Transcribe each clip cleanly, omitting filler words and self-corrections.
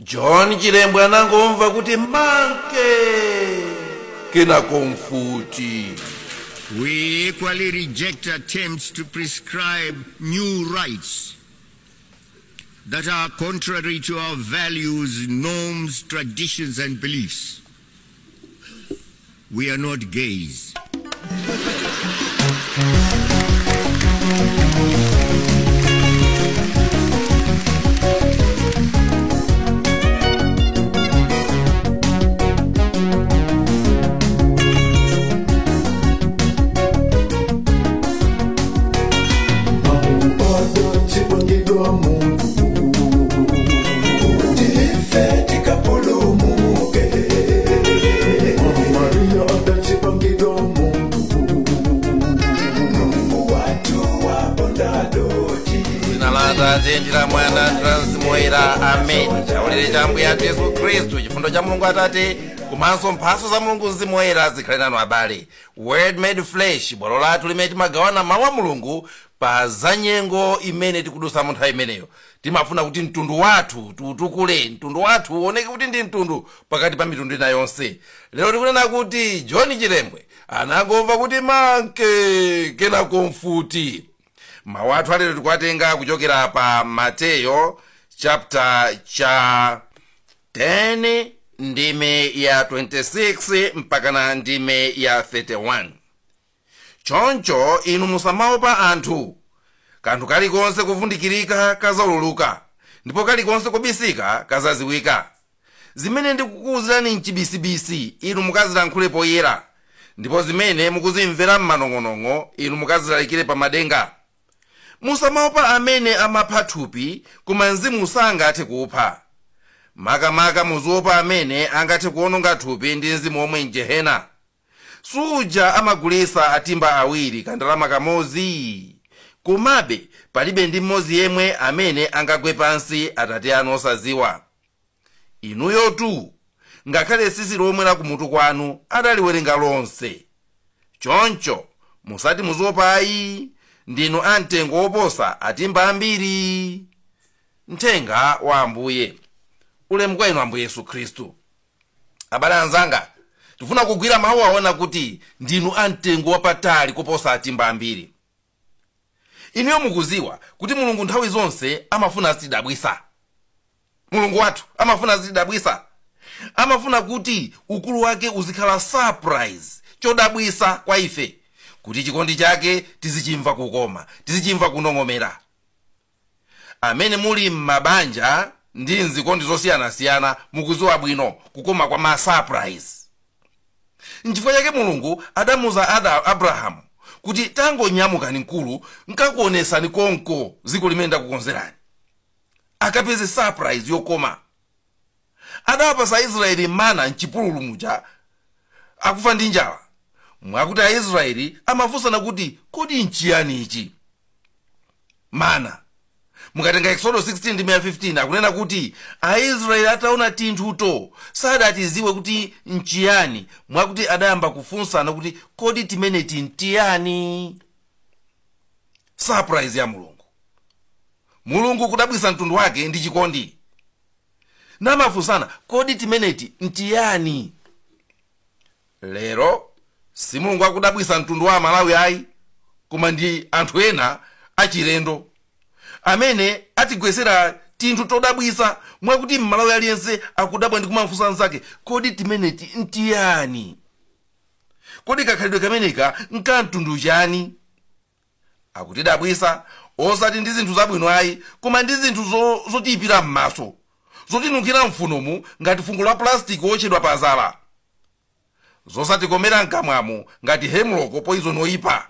John Chilembwe anangomva kuti manke kenako mfuti. We equally reject attempts to prescribe new rights that are contrary to our values, norms, traditions, and beliefs. We are not gays. Adatipangidwa muntu tife tikapulumuke. Maria adatipangidwa muntu Mulungu watu wabondadoti. Dzina la Atate ndi la Mwana ndi la Mzimu Woyera, amen. Chaulere cha Ambuye athu Yesu Khristu, chifundo cha Mulungu Atate komanso mphatso za Mulungu Mzimu Woyera zikhale nanu abale. Word Made Flesh, bwalo lathu limene timagawana mawu a Mulungu pa zanyengo imene tikudusa mu nthawi imeneyo. Timafuna kuti mtundu wathu tiutukule, mtundu wathu uoneke kuti ndi mtundu pakati pa mitundu ina yonse. Lero tikunena kuti John Chilembwe anangomva kuti manke kenako mfuti. Mawu athu alero tikuwatenga kuchokera pa Mateyo chapter cha 10 ndime ya 26 mpakana ndime ya 31. Choncho inu musamaopa anthu. Kanthu kalikonse kuvundikirika kazaululuka, ndipo kalikonse kubisika kazaziwika. Zimene ndikukuwuzirani mchibisibisi inu mukazilankhule poyera, ndipo zimene mukuzimvera m'manong'onong'o inu mukazilalikire pamadenga. Musamaopa amene amapha thupi, koma mzimu sangathe kupha. Makamaka muziopa amene angathe kuononga thupi ndi mzimu omwe mjehena. Suja amagulisa atimba awiri kandalama kamodzi? Komabe palibe ndi mmodzi yemwe amene angagwe pansi Atate anu osaziwa. Inuyotu ngakhale tsitsi lomwe la kumutu kwanu adaliwerenga lonse. Choncho musati muziopa ayi, ndinu amtengo woposa atimba ambiri. Mthenga wa Ambuye. Ulemu kwa inu Ambuye Yesu Khristu. Abale anzanga, tifuna kugwira mawu aona kuti ndinu amtengo wapatali kuposa atimba ambiri. Inuyo mukuziwa kuti Mulungu nthawi zonse amafuna azitidabwisa. Mulungu wathu amafuna azitidabwisa. Amafuna kuti ukulu wake uzikhala surprise, chodabwisa kwa ife, kuti chikondi chake tizichimva kukoma, tizichimva kunong'omera. Amene muli m'mabanja ndi mzikondi zosiyanasiyana mukuziwa bwino kukoma kwa ma surprise. Nchifukwa chake Mulungu adamuza Abrahamu kuti tangonyamukani mkulu nkakuonesani konko dziko limene ndakukonzerani, akapeze surprise yokoma. Adawapasa Aisraeli mana mchipululu muja akufa ndi njala, mwakuti Aisraeli amafunsana kuti kodi nchiyani ichi mana. Mukatenga Exodo 16 ndi 15 akunena kuti Aisraeli ataona tinthuto sadatiziwe kuti nchiyani, mwakuti adayamba kufunsana kuti kodi timeneti ntiyani. Surprise ya Mulungu. Mulungu kudabwisa mtundu wake ndi chikondi, namafunsana kodi timeneti ntiyani. Lero si Mulungu akudabwisa mtundu wa Malawi ayi, koma ndi anthu ena achilendo amene atigwesera tinthu todabwisa, mwakuti Mmalawi aliyense akudabwa ndi kumafunsa nzake kodi timeneti ntiyani, kodi kakhalidwe kameneka nkamtundu chani. Akutidabwisa osati ndi zinthu zabwino ayi, koma ndi zinthu zotiyipira m'maso, zotinunkhira mfunomu ngati fungo la plastic wotchedwa pazala, zosatikomera mkamwamu ngati hemlock poison oyipa.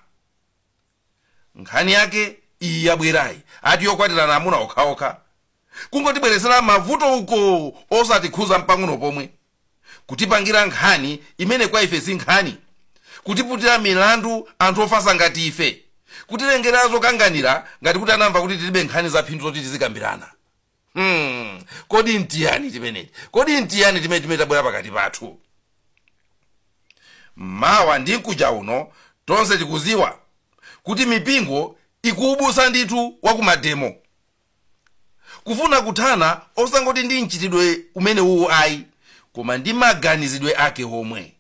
Nkhani yake iyi yabwerayi ati yokwatirana amuna okhaokha, kungotibweresera mavuto uko osatikhuza mpang'ono pomwe, kutipangira nkhani imene kwa ife si nkhani, kutiputira milandu anthu ofasa ngati ife, kutilengera zokanganira ngati kuti anamva kuti tilibe nkhani za phindu zoti tizikambirana. Kodi ntiyani timeneti? Kodi ntiyani timene timene tabwera pakati pathu? Mawa ndi mkuja uno tonse tikuziwa kuti mipingo ikuubusa ndithu wa kumademo. Kufuna kuthana osangoti ndi mchitidwe umene uwu ayi, koma ndi maganizidwe ake omwe.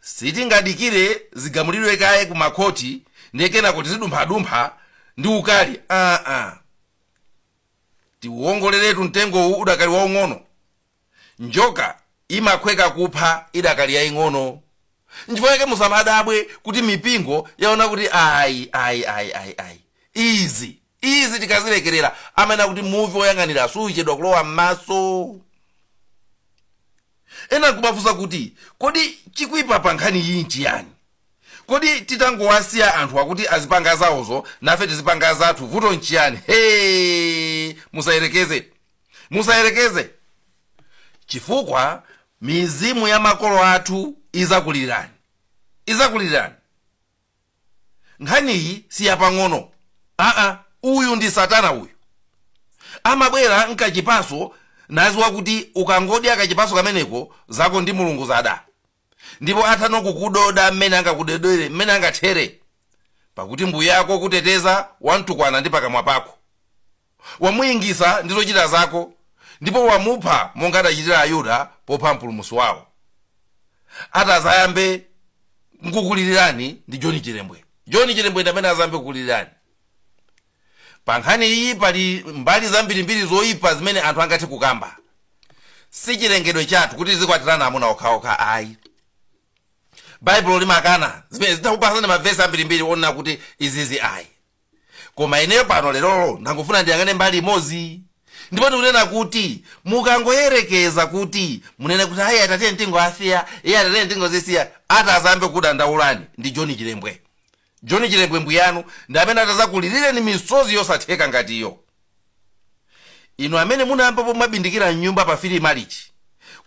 Sitingadikire zigamulidwe kaye ku makhoti ndiye kenako tizidumphadumpha ndi ukali. Tiwongoleretu mtengowu udakali waung'ono. Njoka imakhweka kupha idakali yaying'ono. Nchifukwa chake musamadabwe kuti mipingo yaona kuti ayi ayi ayi ayi ayi, izi tikazilekerera amene kuti muvi woyang'anira suchedwa kulowa m'maso. Ena nkumafunsa kuti kodi chikuipa pa nkhani iyi nchiyani? Kodi titangowasiya anthu akuti azipanga zawozo nafe tizipanga zathu, vuto nchiyani? He, musayerekeze, musayerekeze, chifukwa mizimu ya makolo athu izakulirani, izakulirani. Nkhaniyi siyapang'ono. Uyu ndi satana uyu. Amabwera nkachipaso naziwa kuti ukangodya kachipaso kameneko zako ndi Mulungu zada, ndipo athano kukudoda mmene angakudodere, mmene angathere, pakuti mbuye ako kuteteza wamtukwana ndi pakamwa pako, wamuyingisa ndi zochita zako, ndipo wamupha monga adachitira Ayuda popha mpulumutsi wawo. Atazayambe nkukulilirani ndi John Chilembwe. John Chilembwe ndi amene azayambe kukulilirani. Pa nkhani iyi pali mbali zambirimbiri zoyipa zimene anthu angathe kukamba. Si chilengedwe chathu kuti tizikwatirana amuna okhaokha ayi. Baibulo limakana zimene zitakupasani mavesi ambirimbiri onena kuti izizi ayi. Koma ineyo pano lerolo ndangofuna ndiyang'ane mbali imodzi, ndipo ndikunena kuti mukangoyerekeza kuti munene kuti ayi atate mtingo asiya, iye atate mtingo zisiya, atazambe kudandaulani ndi John Chilembwe. John Chilembwe mbuyanu ndi amene atazakulilireni misozi yosatheka ngatiyo. Inu amene munayamba pomabindikira mnyumba pa Fili Malichi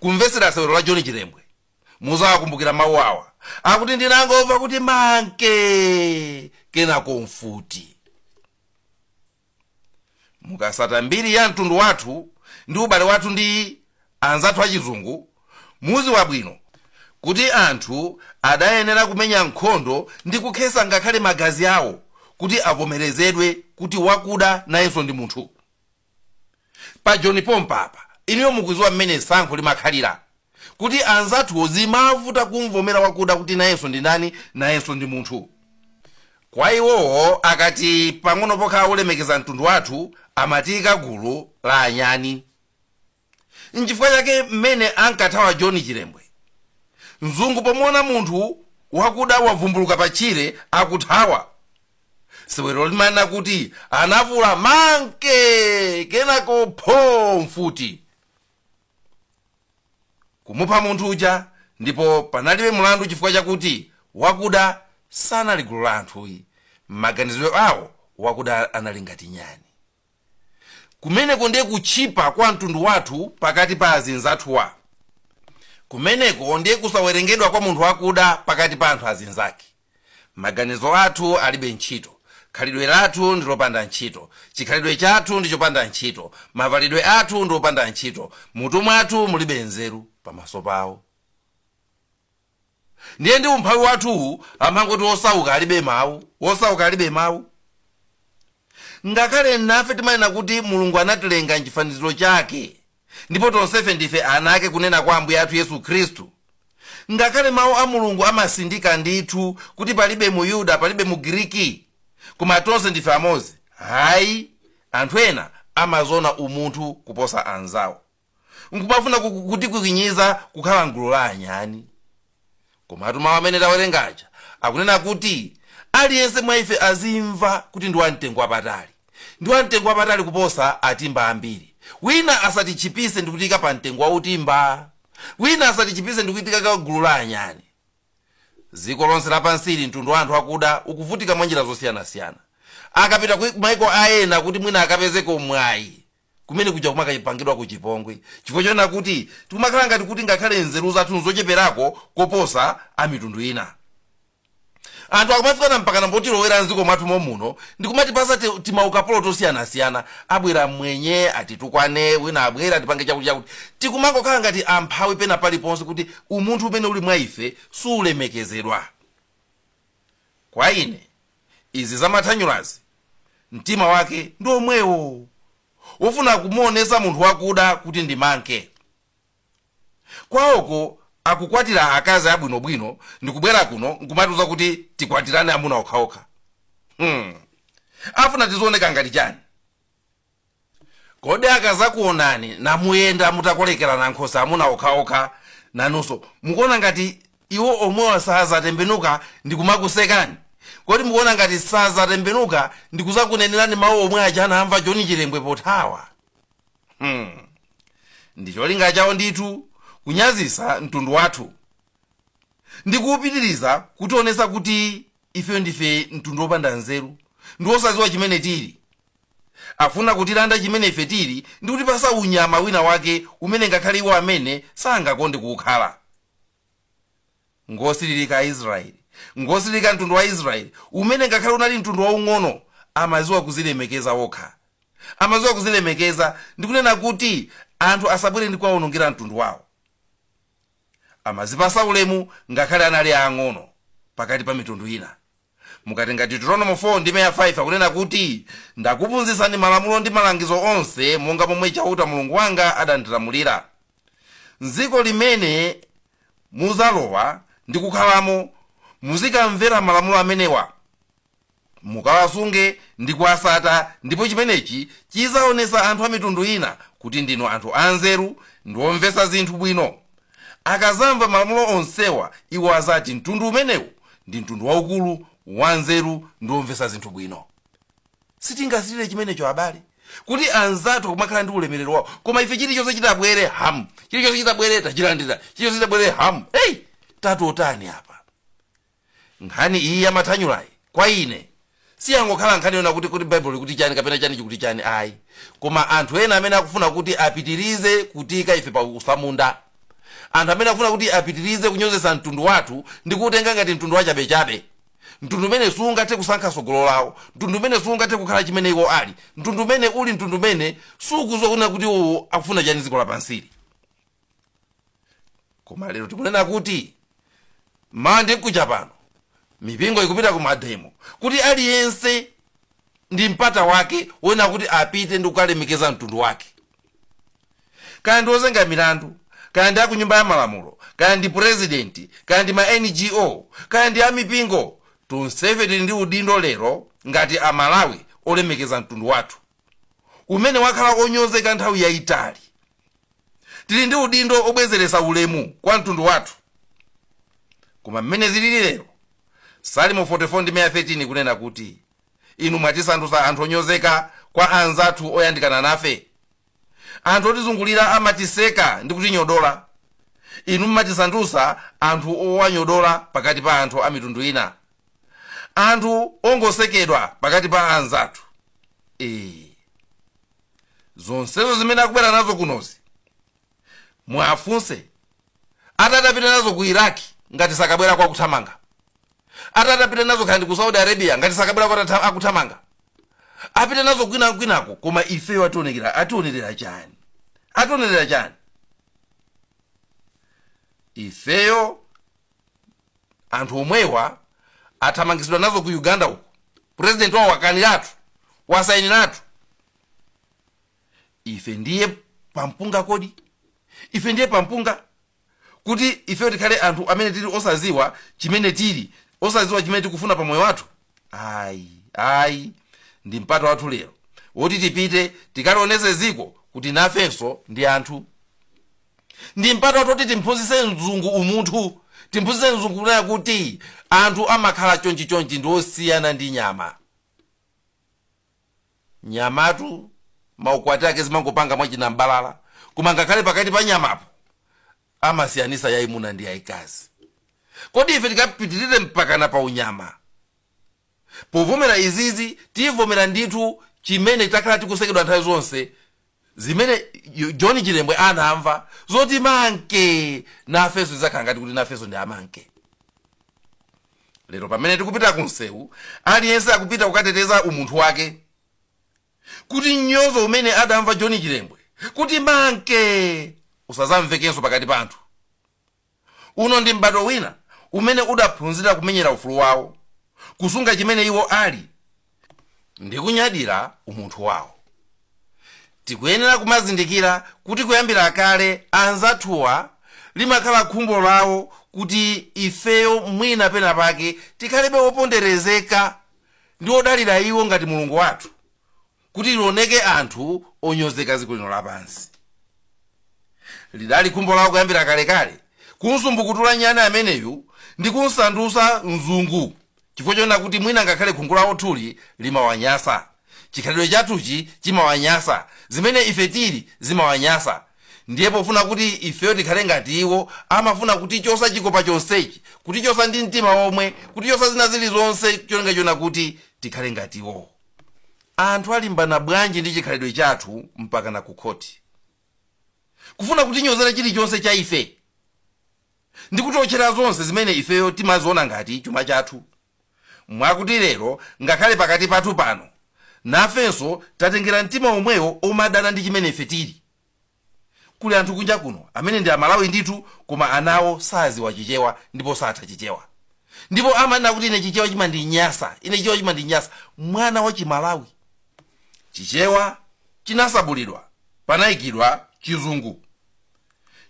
kumvetsera sewero la John Chilembwe, muzawakumbukira mawu awa akuti ndinangomva kuti manke kenako mfuti. Mukasata mbiri ya mtundu wathu ndi ubale wathu ndi anzathu achizungu, muziwa bwino kuti anthu adayenera kumenya nkhondo ndi kukhesa ngakhale magazi awo kuti avomerezedwe kuti wakuda nayenso ndi munthu. Pa John Pompa apa iniyo mukuziwa mmene sankho limakhalira kuti anzathuwo zimavuta kumvomera wakuda kuti nayenso ndi ndani, nayenso ndi munthu. Kwa iwowo akati pang'ono pokha ulemekeza mtundu wathu amatika gulu la anyani. Nchifukwa chake mmene ankathawa John Chilembwe, mzungu pomuona munthu wakuda wavumbuluka pa tchire akuthawa, sewero limanena kuti anavula manke kenako pho mfuti kumupha munthu uja, ndipo panalibe mulandu chifukwa chakuti wakuda sanali gulu la anthuyi. M'maganizidwe awo wakuda anali ngati nyani. Kumeneko ndiye kutchipa kwa mtundu wathu pakati pa azinzathuwa. Kumeneko ndiye kusawerengedwa kwa munthu wakuda pakati pa anthu azinzake. Maganizo athu alibe ntchito, khalidwe lathu ndi lopanda ntchito, chikhalidwe chathu ndi chopanda ntchito, mavalidwe athu ndi opanda ntchito, mutu mwathu mulibe nzeru pamaso pawo. Ndiye ndi umphawi wathuwu amangoti osauka alibe mawu, osauka alibe mawu. Ngakhale nafe timanena kuti Mulungu anatilenga mchifaniziro chake ndipo tonsefe ndife ana ake kunena kwa Ambuye athu Yesu Khristu, ngakhale mawu a Mulungu amasindika ndithu kuti palibe Muyuda, palibe Mugiriki, koma tonse ndife amodzi, hayi, anthu ena amazona umunthu kuposa anzawo, nkumafuna kutikwinyiza kukhala mgulu la anyani. Komatu mawu amene tawerengaja akunena kuti aliyense mwa ife azimva kuti ndi wamtengo wapatali, ndi wamtengo wapatali kuposa atimba ambiri. Wina asatichipise ndikutika pa mtengo wautimba, wina asatichipise ndikutika ka gulu la anyani. Dziko lonse lapansili mtundu wa anthu akuda ukuvutika mwa njira zosiyanasiyana. Akapita ku maiko aena kuti mwina akapezeko mwayi, kumene kuja kumakapangidwa ku chipongwe, chifukwa chonena kuti tikumakhala ngati kuti ngakhale nzeru zathu nzocheperako koposa a mitundu ina. Anthu akumafikana mpakana potilowera mdziko mwathu momuno ndikumatipasa timaukapolo tosiyanasiyana. Abwera mwenye atitukwane, wina abwera atipange chakuti chakuti. Tikumangokhala ngati amphawi pena paliponse kuti umunthu umene uli mwa ife sulemekezedwa. Kwa ine izi zamathanyulazi mtima wake ndi omwewo Wofuna kumuonesa munthu wakuda kuti ndi manke. Kwawoko akukwatira akazi abwinobwino ndikubwera kuno nkumatiuza kuti tikwatirane amuna okhaokha. Afuna tizioneka ngati chani? Kodi akazakuonani namuyenda mutakolekerana nkhosa amuna okhaokha nanunso mukuona ngati iwo omwewa sazatembenuka ndikumakusekani? Kodi mukuona ngati sazatembenuka ndikuzakunenerani mawu omwe aja anamva John Chilembwe pothawa? Ndi cholinga chawo ndithu kunyazisa mtundu wathu ndikuwupitiriza kutionesa kuti ife ndife mtundu wopanda nzeru ndi wosadziwa chimene tili. Afuna kutilanda chimene ife tili ndi kutipasa unyama wina wake umene ngakhale iwo amene sangakonde kuwukhala. Ngosililika Israeli, ngosililika mtundu wa Israeli umene ngakhale unali mtundu waung'ono amaziwa kuzilemekeza wokha, amaziwa kuzilemekeza ndikunena kuti anthu asabwere ndi kuwawonongera mtundu wawo. Amazipasa ulemu ngakhale anali ang'ono pakati pa mitundu ina. Mukatenga Deuteronomy 4 ndime ya 5 akunena kuti ndakuphunzitsani malamulo ndi malangizo onse monga momwe Chauta Mulungu wanga adandilamulira. M'dziko limene muzalowa ndi kukhalamo muzikamvera malamulo amenewa, mukawasunge ndi kuwasata, ndipo chimenechi chizaonesa anthu a mitundu ina kuti ndinu anthu anzeru ndi omvetsa zinthu bwino. Akazamva malamulo onsewa iwo azati mtundu umenewu ndi mtundu waukulu wanzeru ndi womvetsa zinthu bwino. Sitingasilire chimenecho abale, kuti anzathu akumakhala ndi ulemerero wawo koma ife chilichonse chitabwere hamu, chilichonse chitabwere tachilandira, chilichonse chitabwere hamu. Hey, tatotani apa? Nkhani iyi yamathanyulayi kwa ine siyangokhala nkhani yona kuti Baibulo likuti chani kapena chani chikuti chani, ayi. Koma anthu ena amene akufuna kuti apitirize kutika ife pa usamunda, anthu amene akufuna kuti apitirize kunyozesa mtundu wathu ndi kuutenga ngati mtundu wachabechabe, mtundu umene sungathe kusankha tsogolo lawo, mtundu umene sungathe kukhala chimene iwo ali, mtundu umene uli mtundu umene sukudziwa kunena kuti iwo akufuna chani dziko lapansili. Koma lero tikunena kuti mawa ndi mkucha pano mipingo ikupita ku mademo kuti aliyense ndi mpata wake wena kuti apite ndi kukalemekeza mtundu wake, kaya ndi ozenga milandu, kaya ndi akunyumba ya malamulo, kaya ndi president, kaya ndi ma NGO, kaya ndi amipingo, tonsefe tili ndi udindo lero ngati Amalawi olemekeza mtundu wathu umene wakhala onyozeka nthawi yayitali. Tili ndi udindo obwezeresa ulemu kwa mtundu wathu. Koma mmene zilili lero, Salimo 44 ndi 13 kunena kuti inu mwatisandutsa anthu onyozeka kwa anzathu oyandikana nafe, anthu otizungulira amatiseka ndi kutinyodola. Inu mmatisandutsa anthu owanyodola pakati pa anthu a mitundu ina, anthu ongosekedwa pakati pa anzathu. Zonsezo zimene akubwera nazo kunozi mwafunse atati apita nazo ku Iraq ngati sakabwera kwa kuthamanga, atati apita nazo kandi ku Saudi Arabia ngati sakabwera kwa akuthamanga, apita nazo kwina kwinako. Koma ifeyo ationerera chani? Ationerera chani? Ifeyo anthu omwewa athamangisidwa nazo ku Uganda uko, president wawo wakaniratu, wasayiniratu. Ife ndiye pampunga kodi? Ife ndiye pampunga kuti ifeyo tikhale anthu amene tili osaziwa chimene tili, osaziwa chimene tikufuna pa moyo wathu? Ayi, ayi, ndi mpata wathu lero woti tipite tikalionese ziko kuti nafenso ndi anthu. Ndi mpata wathu woti timphunzitse mzungu umunthu, timphunzitse mzungu kunena kuti anthu amakhala chonchichonchi ndi osiyana ndi nyama. Nyamatu maukwati ake zimangopanga mwachinambalala, koma ngakhale pakati pa nyamapo amasiyanisa yayimuna ndi yayikazi. Kodi ife tikapitirire mpakana pa unyama? Povomera izizi tivomera ndithu chimene takhala tikusekedwa nthawi zonse, zimene John Chilembwe anamva zoti manke, nafenso tidzakhala ngati kuti nafenso ndi amanke. Lero pamene tikupita kunsewu, aliyense akupita kukateteza umunthu wake, kuti mnyozo umene adamva John Chilembwe kuti manke usazamvekenso pakati pa anthu. Uno ndi m'bado wina umene udaphunzira kumenyera ufulu wawo, kusunga chimene iwo ali ndi kunyadira umunthu wawo. Tikuyenera kumazindikira kuti kuyambira kale anzathuwa limakhala khumbo lawo kuti ifeyo mwina pena pake tikhalebe oponderezeka ndi odalira iwo ngati mulungu wathu, kuti lioneke anthu onyozeka dziko lino lapansi. Lidali khumbo lawo kuyambira kalekale kunsumbukutula nyani ameneyu ndi kunsandutsa mzungu, chifukwa chonena kuti mwina ngakhale khungu lawo thuli limawanyasa, chikhalidwe chathuchi chimawanyasa, zimene ife tili zimawanyasa. Ndiye pofuna kuti ifeyo tikhale ngati iwo, amafuna kutichosa chikopa chonsechi, kutichosa ndi mtima omwe, kutichosa zina zilizonse, cholinga chona kuti tikhale ngati iwo. Anthu alimbana bwanji ndi chikhalidwe chathu mpaka na kukhoti, kufuna kutinyozera chilichonse cha ife ndi kutiotchera zonse zimene ifeyo timaziona ngati chuma chathu. Mwakuti lero ngakhale pakati pathu pano nafenso tatengera mtima omwewo omadana ndi chimene ife tili. Kuli anthu kunja kuno amene ndi Amalawi ndithu, koma anawo saziwa Chichewa ndipo satha Chichewa, ndipo amanena kuti ine Chichewa chimandinyasa, ine Chichewa chimandinyasa. Mwana wa Chimalawi, Chichewa chinasabulidwa, panayikidwa Chizungu.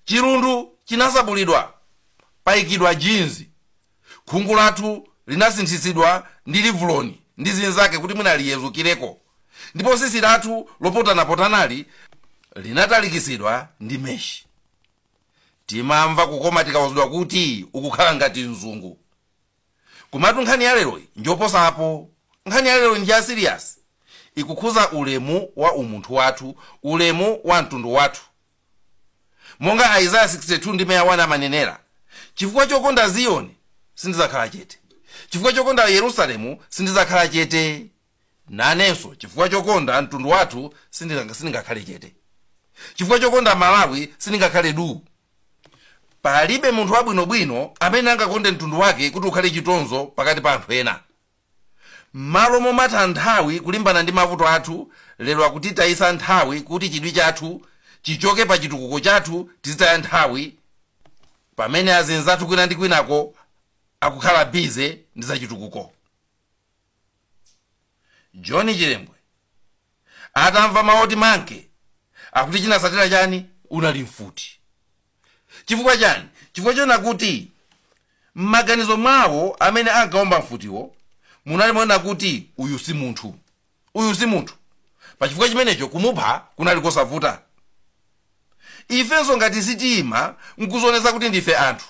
Chirundu chinasabulidwa, payikidwa jinzi. Khungu lathu linasinthitsidwa ndi livuloni ndi zinzake kuti mwina liyezukireko, ndipo sisi lathu lopotanapotanali linatalikisidwa ndi meshi. Timamva kukoma tikawuzidwa kuti ukukhala ngati mzungu. Komatu nkhani ya leroyi njoposapo. Nkhani ya lero ndi ya serious, ikukhuza ulemu wa umunthu wathu, ulemu wa mtundu wathu. Monga Isaiah 62 ndi 1 amanenera, chifukwa chokonda Ziyoni sindizakhala chete, chifukwa chokonda Yerusalemu sindizakhala chete, nanenso chifukwa chokonda mtundu wathu sindingakhale chete, chifukwa chokonda Malawi sindingakhale du. Palibe munthu wabwinobwino amene angakonde mtundu wake kuti ukhale chitonzo pakati pa anthu ena. M'malo momatha nthawi kulimbana ndi mavuto athu, lero akutitayisa nthawi kuti chidwi chathu chichoke pa chitukuko chathu, tizitaya nthawi pamene azinzathu kwina ndi kwinako akukhala busy ndi zachitukuko. John Chilembwe atamva mawu oti monkey, akuti chinasatira chani? Unali mfuti. Chifukwa chani? Chifukwa chona kuti m'maganizo mwawo amene ankaomba mfutiwo munali mwena kuti uyu si munthu, uyu si munthu. Pachifukwa chimenecho kumupha kunali kosavuta. Ifenso ngati sitima nkuzionetsa kuti ndife anthu,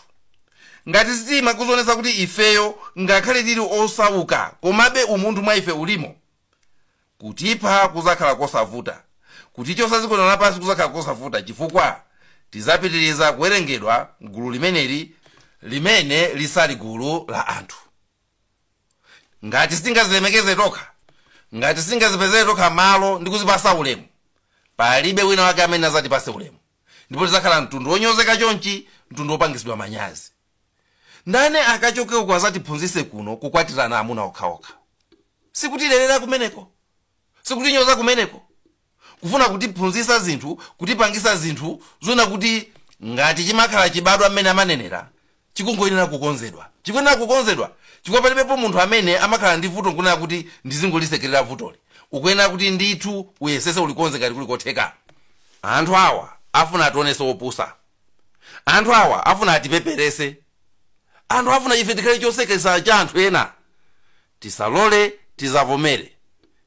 ngati sitima nkuzionetsa kuti ifeyo ngakhale tili osauka komabe umunthu mwa ife ulimo, kutipha kuzakhala kosavuta, kutichosa dziko lino lapansi kuzakhala kosavuta, chifukwa tizapitiriza kuwerengedwa gulu limeneli limene lisali gulu la anthu. Ngati sitingazilemekeze tokha, ngati sitingazipezere tokha malo ndi kuzipasa ulemu, palibe wina wake amene azatipase ulemu, ndipo tizakhala mtundu wonyozeka chonchi, mtundu wopangisidwa manyazi. Ndani akachoke uko azatiphunzitse kuno kukwatirana amuna okhaokha? Sikutilelera kumeneko? Sikutinyoza kumeneko? Kufuna kutiphunzitsa zinthu, kutipangisa zinthu zona kuti ngati chimakhala chibadwa mmene amanenera, chikungoyenera kukonzedwa, chikuyenera kukonzedwa, chifukwa palibepo munthu amene amakhala ndi vuto nkunena kuti ndizingolisekerera vutoli. Ukuyenera kuti ndithu uyesese ulikonze ngati kuli kotheka. Anthu awa afuna ationese opusa, anthu awa afuna atipeperese, anthu afuna ife tikhale chosekesa cha anthu ena. Tisalole, tizavomere.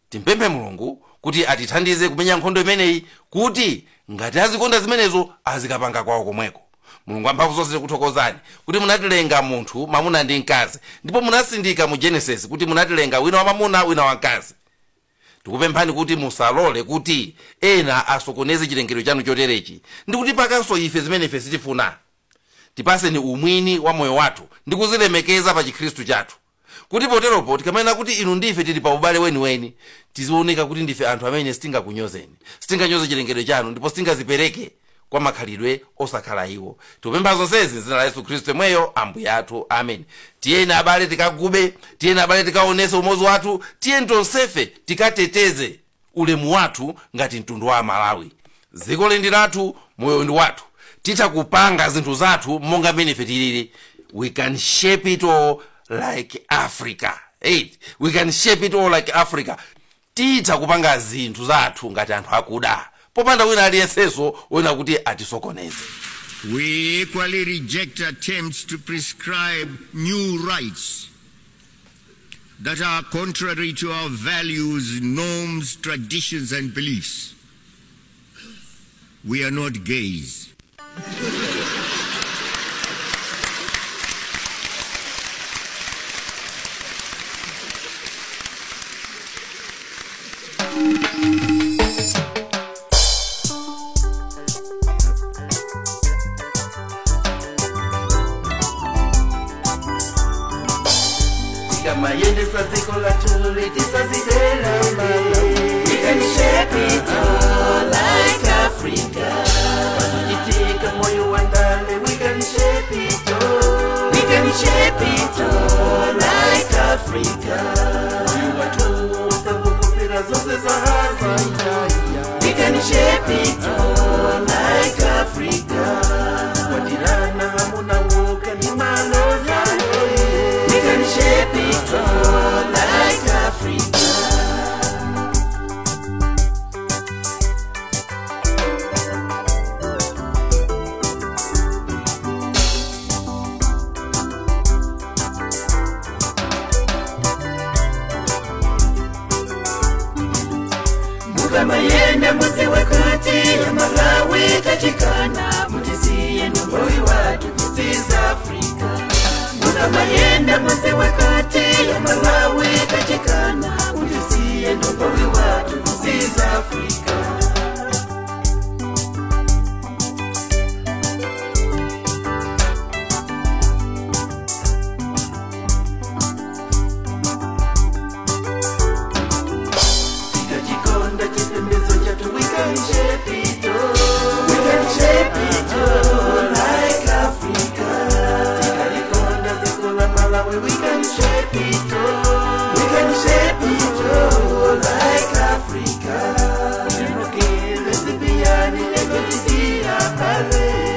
Timpemphe Mulungu kuti atithandize kumenya nkhondo imeneyi, kuti ngati azikonda zimenezo azikapanga kwawo komweko. Mulungu wamphamvu zonse, tikuthokozani kuti munatilenga munthu mwamuna ndi mkazi, ndipo munasindika mu Genesis kuti munatilenga wina wa mwamuna, wina wa mkazi. Tikupemphani kuti musalole kuti ena asokoneze chilengedwe chanu choterechi ndi kutipakanso ife zimene ife sitifuna. Tipaseni umwini wa moyo wathu ndi kuzilemekeza pa Chikhristu chathu, kuti poteropo tikamanena kuti inu ndife tili pa ubale weniweni, tizioneka kuti ndife anthu amene sitingakunyozeni, sitinganyoze chilengedwe chanu, ndipo sitingazipereke kwa makhalidwe osakhala iwo. Tikupempha zonsezi m'dzina la Yesu Khristu yemweyo Ambuye athu, amen. Tiyeni abale tikagube, tiyeni abale tikaonese umodzi wathu, tiyeni tonsefe tikateteze ulemu wathu ngati mtundu wa Amalawi. Dziko ndi lathu, moyo ndi wathu, titha kupanga zinthu zathu monga mmene ife tilili. We can shape it all like Africa. Hey, we can shape it all like Africa. Titha kupanga zinthu zathu ngati anthu akuda. popanda wina aliyensenso wina kuti atisokoneze. We equally reject attempts to prescribe new rights that are contrary to our values, norms, traditions, and beliefs. We are not gays. Tikamayendesa dziko lathu litisazidela Malawi. We can shape it all like Africa. Pazochitika moyo wa ndale, we can shape it all. We can shape it all like Africa. Moyo wathu usangokopera zonse za hazanja. We can shape it all like Africa. Kwatirana hamuna woka ni maloza. We can shape it all like Africa. Mukamayenda muziwe kuti ya Malawi tachikana, mutisiye numboyi watu, this is Africa. Mukamayenda muziwe kuti ya Malawi tachikana, mutisiye numboyi watu, this is Africa. Tikachikonda chipembedzo chathu, we can shape it all. We can shape it all like Africa. Tikalikonda dziko la Malawi, we can shape it all. We can shape it all like Africa.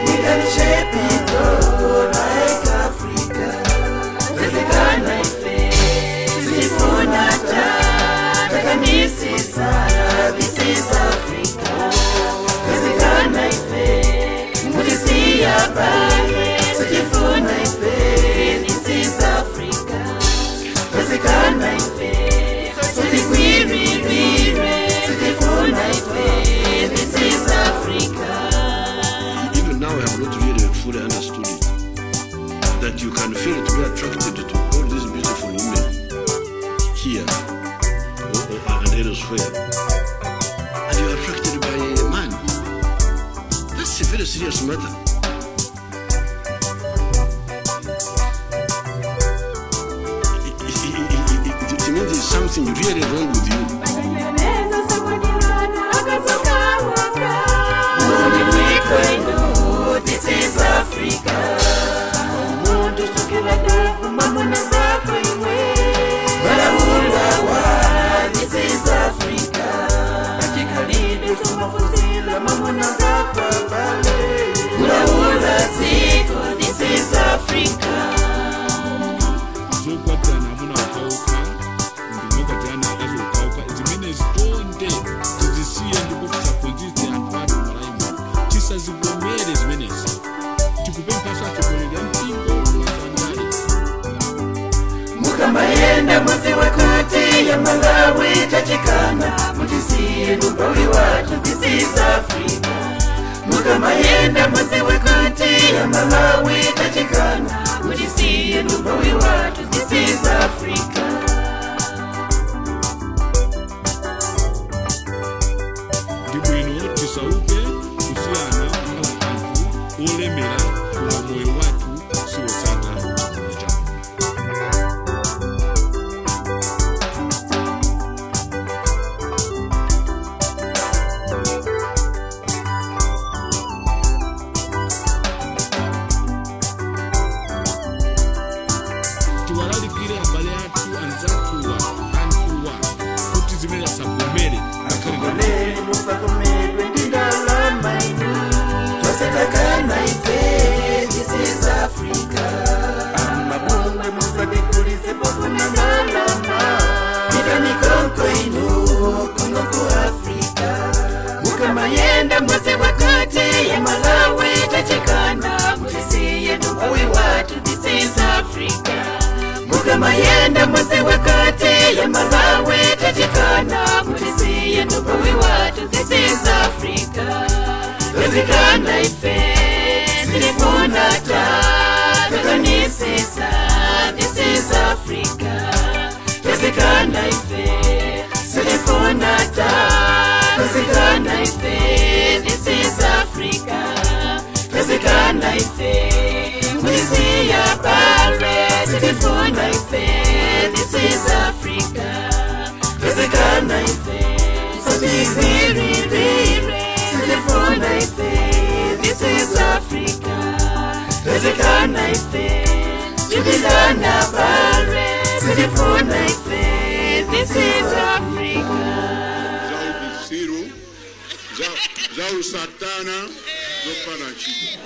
We can shape it all like Africa. Wezekana ife, sifuna ta, takanisisa, this is Africa. Wezekana ife, mutisiya bale, sifuna ife, this is Africa. Wezekana ife, sitikwirire, sitifuna ife, this is Africa. Even now I have not really fully understood it. That you can feel to be attracted to all these beautiful women here or and elsewhere. And you are attracted by a man. That's a very serious matter. It means there's something really wrong with you. This is Africa. Umuntu sukela ndevu mamuna zako iwe. Balawulawa, this is Africa. Achikalide sumafuzila mamuna zako bale. Kulawula ziko, this is Africa. Zokwatirana amuna okauka ndinokwatirana akazi okauka zimene zitonde tizisiye ndipo tisaphunzitse anthu athu malaimo tisazivomere zimenezi tikupemphaso atsogoleri a mpingo kumasandale. Mukamayenda muziwe kuti ya Malawi tachikana, mutisiye numbawi watu, this is Africa. Mukamayenda muziwe kuti ya Malawi tachikana, mutisiye numbawi watu, this is Africa. Ndi bwino tisauke kusiyana kukhala anthu olemera koma moyo wathu siwotsata chifuniro cha Mulungu. Tiwalalikire abale athu anzathuwa anthuwa kuti zimene asavomere ngakhale Atsogoleri musakomedwe ndi ndalama. Mukamayenda muziwe kuti ya Malawi tachikana mutisiye nduguwi watu. This is Africa. Tazikana ife silifuna ta takanisisa. This is Africa. Tazikana ife silifuna ta tazikana ife. This is Africa. Tazikana ife mutisiya pale silifuna ife. This is Africa. Tazikana ife satikwirire silifuna ife. This is Africa. Tazikana ife silifuna pale silifuna ife. This is Africa. Za usiru, za usatana, zopanda ntchito.